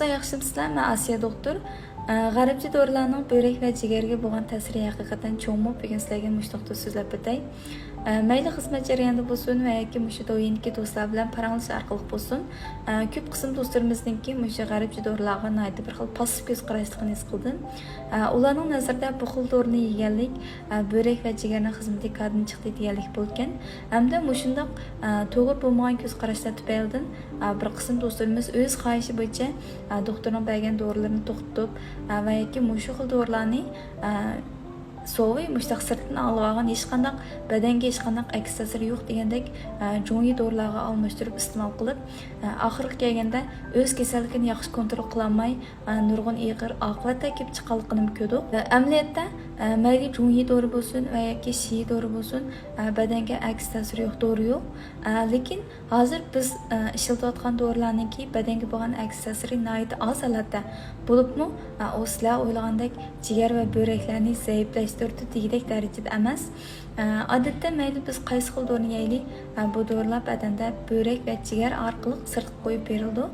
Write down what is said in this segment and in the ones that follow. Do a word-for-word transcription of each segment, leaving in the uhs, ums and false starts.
ياخشىمۇسىلەر؟ مەن ئاسىيە دوختۇر. ئە، غەربچە دورىلارنىڭ بۆرەك ۋە جىگەرگە بولغان تەسىرى ھەقىقەتەن چوڭمۇ؟ بۈگۈن سىلەرگە مۇشۇ نۇقتىدا سۆزلەپ ئۆتەي. ئە، مەيلى خىزمەت جەريانىدا بولسۇن ۋە ياكى مۇشۇ دويىندىكى دوستلار بىلەن پاراڭلىشىش ئارقىلىق بولسۇن، ئە، كۆپ قىسىم دوستلىرىمىزنىڭكى مۇشۇ غەربچە دورىلارغا ناھايىتى بىر خىل پاسسىپ كۆز قاراشلىقىنى ھېس قىلدىم. ئە، ئۇلارنىڭ نەزىرىدە بۇ خىل دورىنى يېگەنلىك، ئە، بۆرەك ۋە جىگەرنىڭ خىزمىتى كاردىن چىقتى دېگەنلىك بولىدىكەن. ھەمدە مۇشۇنداق، ئە، توغرا بولمىغان كۆز قاراشلار تۈپەيلىدىن، ئە، بىر قىسىم دوستلىرىمىز ئۆز خاھىشى بويىچە، ئە، دوختۇرنىڭ بەرگەن دورىلىرىنى توختىتىپ، ئە، ۋە ياكى مۇشۇ خىل دورىلارنى، ئە، سوۋى مۇشتاق سىرتتىن ئالغان، ھېچقانداق بەدەنگە ھېچقانداق ئەكس تەسىرى يوق دېگەندەك، ئە، جۇڭيى دورىلارغا ئالماشتۇرۇپ ئىستېمال قىلىپ، ئە، ئاخىرىغا كەلگەندە ئۆز كېسەللىكىنى ياخشى كونترول قىلالماي، ئە، نۇرغۇن ئېغىر ئاقىۋەتلەر كېلىپ چىققانلىقىنىمۇ كۆردۇق. ئە، ئەمەلىيەتتە، ئە، مەيلى جۇڭيى دورا بولسۇن ۋە ياكى شىيى دورا بولسۇن، ئە، بەدەنگە ئەكس تەسىرى يوق دورا يوق. ئە، لېكىن ھازىر بىز، ئە، ئىشلىتىۋاتقان دورىلارنىڭكى بەدەنگە بولغان ئەكس تەسىرى ناھايىتى ئاز ھالەتتە. بولۇپمۇ، ئە، ئۇ سىلەر ئويلىغاندەك جىگەر ۋە بۆرەكلەرنى زەئىپلەشتۈرىدۇ دېگۈدەك دەرىجىدە ئەمەس. ئە، ئادەتتە مەيلى بىز قايسى خىل دورىنى يەيلى، ئە، بۇ دورىلار بەدەندە بۆرەك ۋە جىگەر ئارقىلىق سىرتقا قويۇپ بېرىلىدۇ.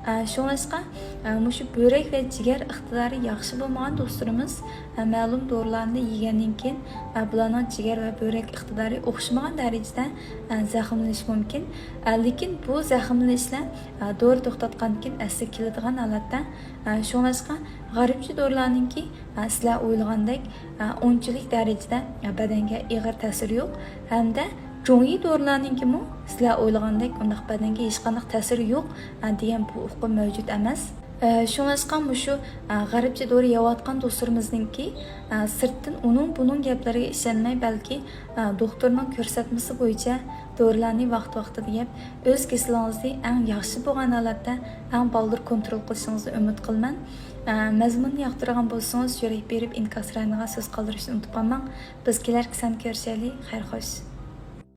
ئە، شۇڭلاشقا، ئە، مۇشۇ بۆرەك ۋە جىگەر ئىقتىدارى ياخشى بولمىغان دوستلىرىمىز، ئە، مەلۇم دورىلارنى يېگەندىن كېيىن، ئە، بۇلارنىڭ جىگەر ۋە بۆرەك ئىقتىدارى ئوخشىمىغان دەرىجىدە، ئە، زەخىملىنىشى مۇمكىن. ئە، لېكىن بۇ زەخىملىنىشلەر، ئە، دورا توختاتقاندىن كېيىن ئەسلىگە كېلىدىغان ھالەتتە. ئە، شۇڭلاشقا غەربچە دورىلارنىڭكى، ئە، سىلەر ئويلىغاندەك، ئە، ئۇنچىلىك دەرىجىدە، ئە، بەدەنگە ئېغىر تەسىرى يوق ھەمدە جۇڭيى دورىلارنىڭكىمۇ سىلەر ئويلىغاندەك ئۇنداق بەدەنگە ھېچقانداق تەسىرى يوق، ئە، دېگەن بۇ ئۇقۇم مەۋجۇت ئەمەس. ئە، شۇڭلاشقا مۇشۇ، ئە، غەربچە دورا يەۋاتقان دوستلىرىمىزنىڭكى، ئە، سىرتتىن ئۇنىڭ بۇنىڭ گەپلىرىگە ئىشەنمەي، بەلكى، ئە، دوختۇرنىڭ كۆرسەتمىسى بويىچە دورىلارنى ۋاقتى ۋاقتىدا يەپ، ئۆز كېسىلىڭىزنى ئەڭ ياخشى بولغان ھالەتتە، ئەڭ بالدۇر كونترول قىلىشىڭىزنى ئۈمىد قىلىمەن. ئە، مەزمۇننى ياقتۇرغان بولسىڭىز، يۈرەك بېرىپ ئىنكاس رايونىغا سۆز قالدۇرۇشنى ئۇنتۇپ قالماڭ. بىز كېلەركى ساندا كۆرۈشەيلى. خەير خوش.